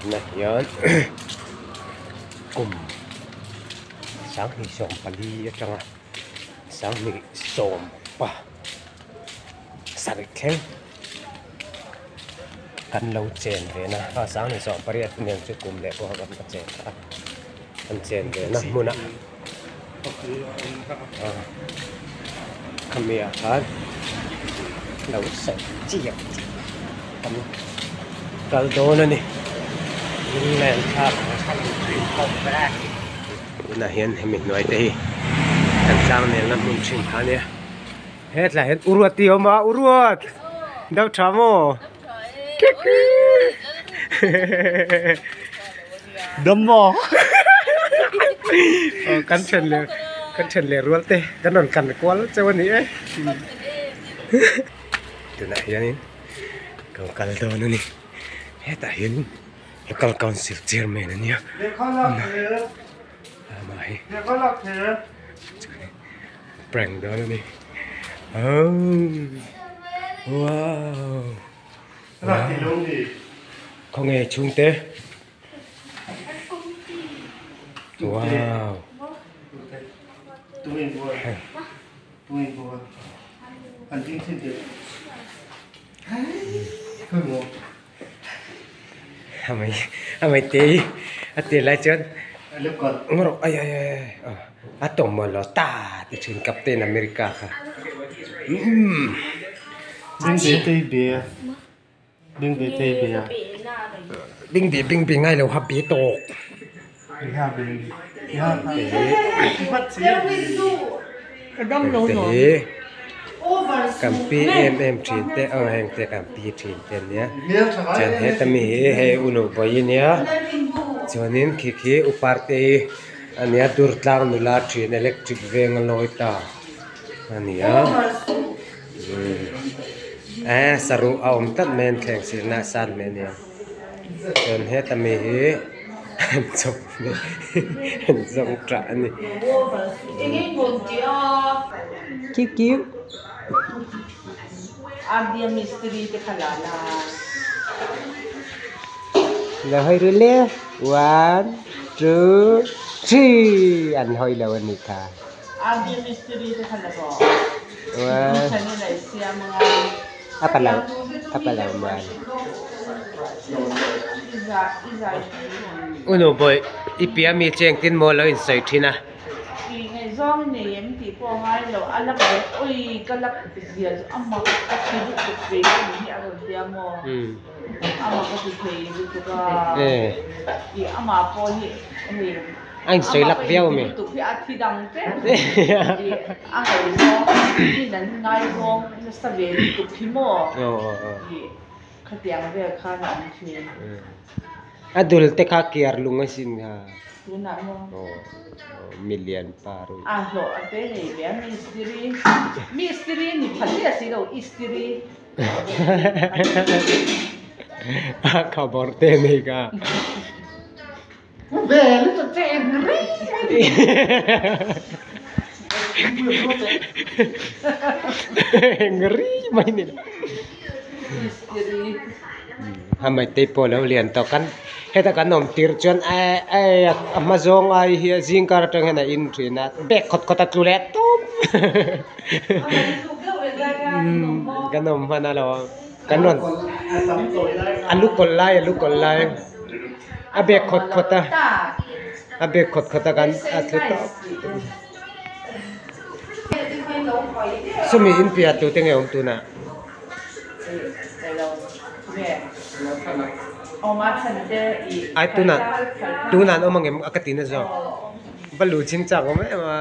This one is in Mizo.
Tunah hian kum sanghnih sawm pali atanga sanghnih sawm pa sarih thleng kan lo chen ve na a sanghnih sawm pariat nen chu kum leh pawh kan la chen kha a kan chen ve na hmunah khami ah khan lo sawi chiah kan kal dawn a ni lunglen thlak tunah hian hemi hnuai te hi kan tlang nelna hmun thin kha a nia hetlai hian uruat tih a awm a uruat deuh tha maw Dam maw? Aw kan then leh kan then leh rual te kan rawn kan kual cheu a ni e. Tunah hianin kan kal dawn a ni. Hetah hianin local council chairman a nia. Amah hi prank dawn a ni. Wow. Khawnge chhungte wow amai te hi a tir lai chuan ngaw ai ai ai a tawm maw lo ta ti thin Captain America kha umm. Bing bih bing bih ngai lo ha bi tawk. Hengte hi kan pi em em thin te aw hengte kan pi thin te ania chuan heta mi hi hei u Nubawi ania chuanin khi khi u Partei ania Durtlang nula thin electric veng a lawi ta ania. Eee saruh a awm tlat mai a an thleng sirna a san mai a nia chuan heta mi hi an chawp an zawng tah a ni. Lo hawi ru le one two three an hawi lo a nih kha. A pa lo a pa lo muan. U nu bawi i pia mi chu engtin maw lo insawi thin a. A insawi lak viau a mi? A dul te kha kiar lung a sin kha. Milian pa rui. A khabawr te nei kha. Ngeri mai ni Hamai te pawh lo lian tawh kan heta kan awm tir chuan eh eh a hma zawng ai hi zing kar atang hian a in thin a bag khawt khawt a tlu leh tawp kan awm hman a lo kan rawn a lu kawlh lai a lu kawlh lai. A bag khawt khawt a a bag khawt khawt a kan a tlu tawp sawmi in piah tute nge awm tunah ai tunah tunah an awm ang em a ka ti na zawk va luh chin chak awm em a.